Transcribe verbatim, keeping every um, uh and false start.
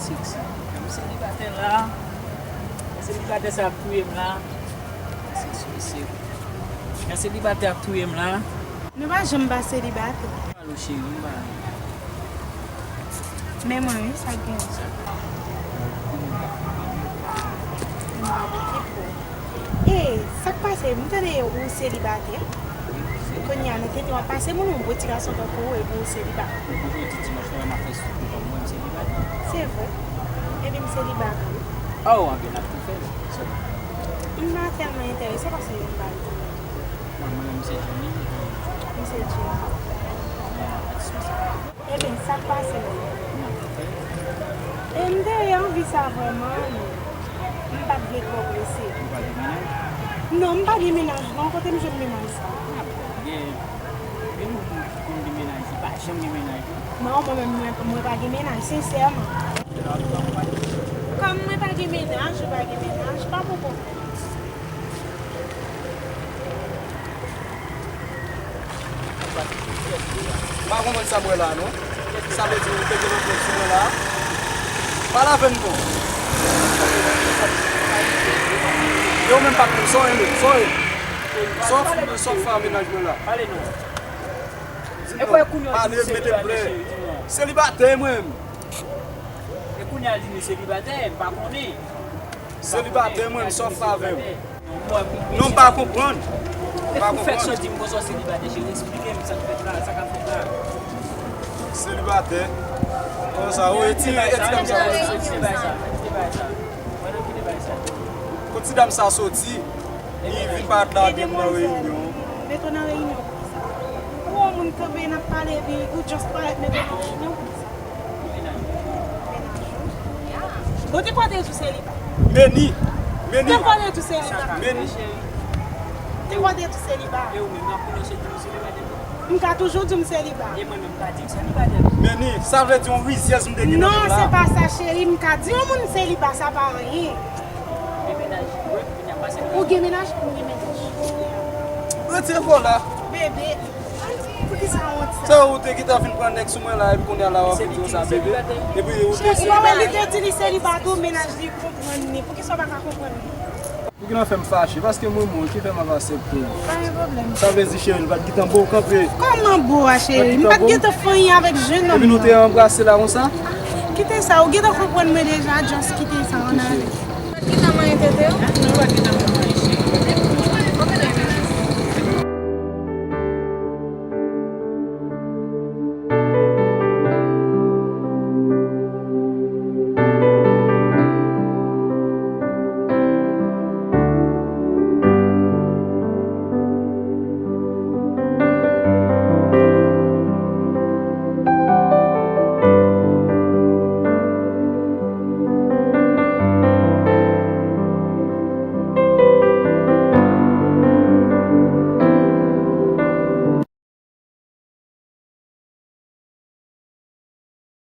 Seksi. M selibatè la. Selibatè sa ap touye m la. Seksi, seksi. Jan selibatè ap touye m la. Nou pa janm pa selibatè. Alo cheri, m pa. Men mwen wi, sa k gen. E, sa k pase? M tande ou selibatè. Kounye a, nan tenten w ap pase moun, yon bon ti gason tankou ou, epi ou selibatè. Ou konnen ti dimanch la, m ap fè sou kont mwen, m selibatè. Se vre? Epi m selibatè wi. Oh, anben, n ap tou fè l. M pa tèlman enterese paske m pa. Mwen, mwen, m se Johnny. M se Johnny. Ebyen, sa k pase menm? E m te anvi sa vrèman, men m pa t vle twò prese. Ou pa gen mennaj? Non, m pa gen mennaj non, kote m jwenn mennaj sa? Ah, bon, gen, gen moun ki konn gen mennaj, li pa janm gen mennaj non. Non, mwen menm, mwen, mwen pa gen mennaj, sensèman. Kòm mwen pa gen mennaj, ou pa gen mennaj, pa pou kont ou. M pa konprann sa m wè la non. Sa vle di ou te gen lòt nèg sou mwen la? Pale avè m non. Yo menm pa konn sa w ye menm, sa w ye. Sa w f-, sa w fè a mennaj mwen la? Pale non. Di m non. Pale, mete m prè. Selibatè mwen menm. E kounye a l di nou selibatè, m pa konnen. Selibatè mwen, m sòf avè m. Non, m pa konprann. M pa konprann. Sa w di m konsa w selibatè, cheri, eksplike m sa k fèt la, sa k ap fèt la. Selibatè. Konsa, ou retire eti dam sa. Retire bagay sa, retire bagay sa. Mwen nan kite bagay sa. Kot ti dam sa soti, li vin parèt la gen nan reyinyon. Mete w nan reyinyon pou ki sa? Ou wè yon moun kanpe, n ap pale, epi ou just parèt mete w nan reyinyon pou ki sa? Mennaj ou? Bon, te kwè w te toujou seliba. Meni. Meni. Te kwè w te toujou seliba. Meni. Te kwè w te toujou seliba. E ou menm, n ap pwononse toujou seliba depi. M ka toujou di w m seliba. E mwen menm, m ka di w m seliba depi. Meni, sa vle di yon rizyèz m te gen nan menm la. Non, se pa sa, cheri. M ka di yon moun seliba, sa pa anyen. Gen mennaj, wi, kounye a pase. Ou gen mennaj? M gen mennaj. Retire kò w la. Bebe. Poukisa w wont sa? Se ou te gentan fin pran nèg sou mwen la, epi kounye a la w ap vin di w sa, bebe. Epi ou te selibatè. Cheri, ou wè li te di li selibatè, mennaj li konprann li. Poukisa w pa ka konprann li? Ou gentan fè m fache, paske m renmen w, ki fè m ap aksepte w. Pa gen pwoblèm. Sa vle di, cheri, l pa t gentan bo kanpe. Kòman bo a, cheri? M pa t gentan fè anyen avèk jennonm nan. Epi nou te anbrase la konsa? Kite sa, ou gentan konprann mwen deja, just kite sa, ann ale. Ou pa t gentan manyen tete w?